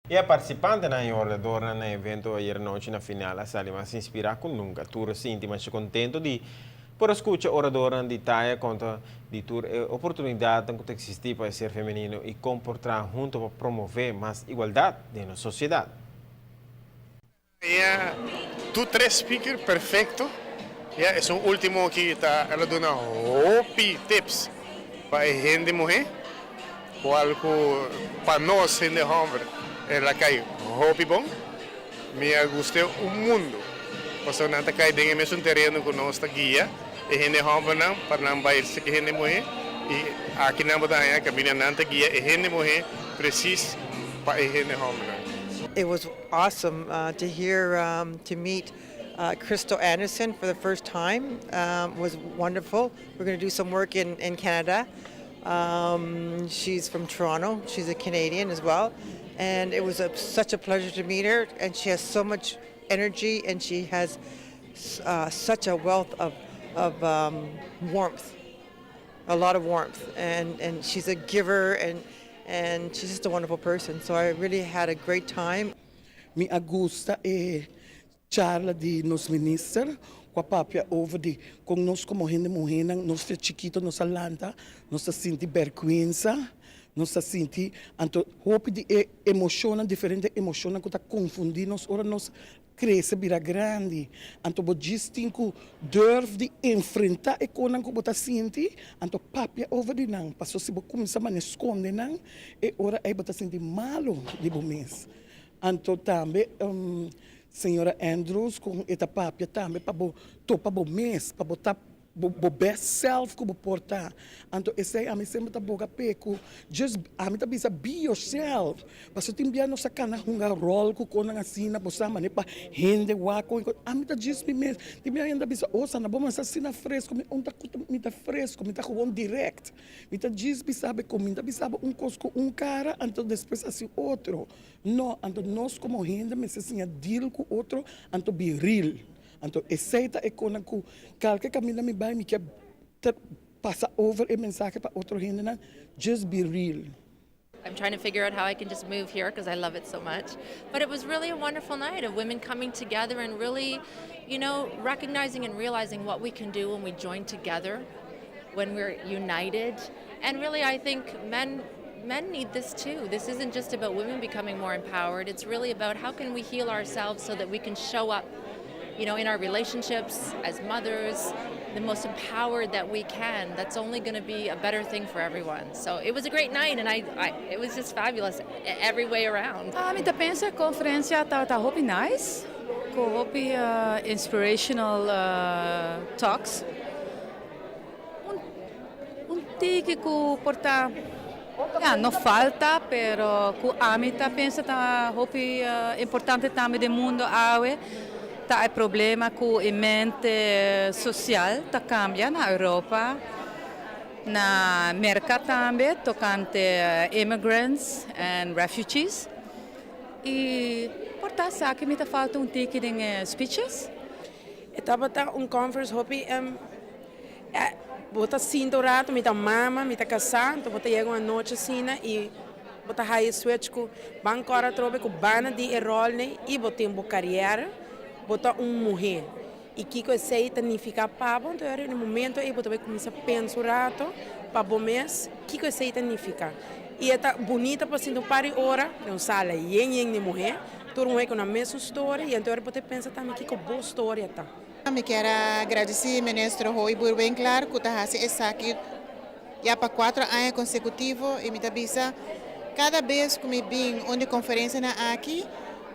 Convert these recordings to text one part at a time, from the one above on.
E participantenan y oradornan na evento ayera nochi na final a sali mas inspira cu nunca. Tur a sinti mas contento di por scucha oradornan di taya conta di tur e oportunidad cu ta existi pa ser femenino y comporta hunto pa promove mas igualdad den sociedad. Yeah, tur tres speaker perfecto. Yeah, e ultimo aki ta el a duna hopi tips pa hende muhe. Cual cu pa nos hende homber el a cay hopi bon. Mi a gusta un mundo. Paso nan ta cay den mesun tereno cu nos ta guia e hende homber nan pa nan bay e hende muhe y aki nan bo ta haya caminda nan ta guia e hende muhe precies pa e hende homber nan. It was awesome to hear, to meet Crystal Anderson for the first time was wonderful. We're going to do some work in Canada. She's from Toronto. She's a Canadian as well. And it was such a pleasure to meet her. And she has so much energy and she has such a wealth of warmth, a lot of warmth. And she's a giver and she's just a wonderful person. So I really had a great time. Mi a gusta e charla di nos minister, cu a papia over di cu nos como hende muhe, nos ta chikito, nos a lanta, nos ta sinti berguensa, nos ta sinti anto hopi di emocion, diferente emocion cu ta confundi nos ora nos crece bira grandi. Anto bo djis tin cu durf di enfrenta e cosnan cu bo ta sinti, anto papia over di nan, paso si bo cuminsa mane sconde nan, e ora ey bo ta sinti malo di bo mes. Anto tambe señora Andrews cu e ta papia tambe pa bo topa bo mes, pa bo ta bo best self cu bo por ta. Anto esey ami semper ta boga pe cu just ami ta bisa be yourself. Paso tin bia nos a cana hunga rol cu cosnan asina, bo sa mane pa hende wak cu ami ta djis mi mes. Tin bia hende ta bisa, "Oh, sana bo mas asina fresco." Mi un ta mi ta fresco, mi ta gewoon direct. Mi ta djis bisa bo cu mi ta bisa un cos cu un cara, anto despues asina otro. No, anto nos como hende mester siña deal cu otro, anto be real. Anto esey ta e cosnan cu calke caminda mi bay mi kier pasa over e mensahe pa otro hendenan, just be real. I'm trying to figure out how I can just move here because I love it so much. But it was really a wonderful night of women coming together and really recognizing and realizing what we can do when we join together, when we're united. And really, I think men need this too. This isn't just about women becoming more empowered. It's really about how can we heal ourselves so that we can show up in our relationships as mothers, the most empowered that we can. That's only going to be a better thing for everyone. So it was a great night, and I it was just fabulous every way around. Mi ta pensa conferencia ta hopi nice, cu hopi inspirational talks. Un tiki cu por ta, ja, no falta, pero cu ami ta pensa ta hopi importante tambe den mundo awe. Ta e problema cu e mente social ta cambia na Europa, na Merca tambe, tocante immigrants and refugees. Y por ta esaki mi ta falta un tiki den speeches. Tabata un conference hopi bo ta sinta un rato, mi ta mama, mi ta casa, anto bo ta yega un anochi asina y bo ta haya switch cu ban cora trobe cu banda di e rol ne y bo tin bo carera, bo ta un muhe. Y kico esey ta nifica pa bo, anto na momento ey bo ta cuminsa pensa un rato pa bo mes, kico esey ta nifica. Y ta bunita pa sinta un par di ora, den un sala yen yen di muhe, tur muhe cu nan mesun story, y anto bo ta pensa tambe kico bo story ta. Mi kier gradici minister Hooyboer-Winklaar cu ta haci esaki ya pa 4 aña consecutivo y mi ta bisa cada bes cu mi bin un conferencia nan aki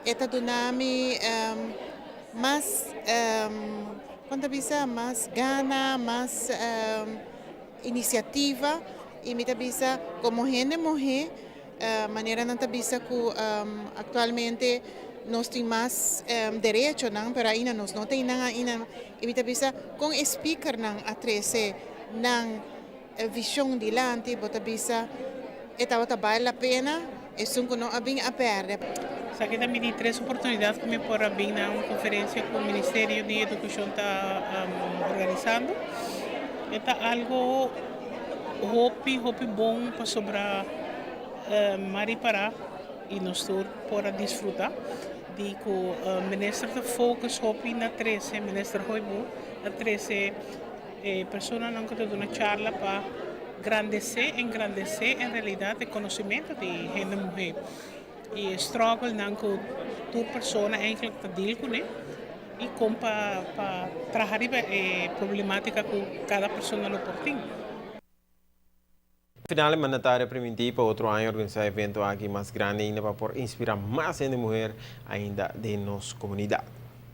e ta duna mi mas con ta bisa mas gana, mas iniciativa y mi ta bisa como hende muhe, manera nan ta bisa cu actualmente nos tin mas derechonan, pero ainda nos no tin nan ainda y mi ta bisa con speaker nan a trece nan vision dilanti, bo ta bisa e tabata vale la pena, esun cu no a bin a perde. Esaki tambe di tres oportunidad cu mi por a bin na un conferencia cu Ministerio di Educacion ta organisando. Ta algo hopi, hopi bon pasobra m'a ripara. Y nos tur por a disfruta di cu minister ta focus hopi na trece, minister Hooyboer a trece e personanan cu ta duna charla pa grandece, engrandece en realidad e conocimento di hende muhe y e strugglenan cu tur persona eigenlijk ta deal cune y con pa traha riba e problematica cu cada persona lo por tin. Final, mandatario a priminti pa otro aña organisa e evento aki mas grandi ainda pa por inspira mas hende muhe ainda den nos comunidad.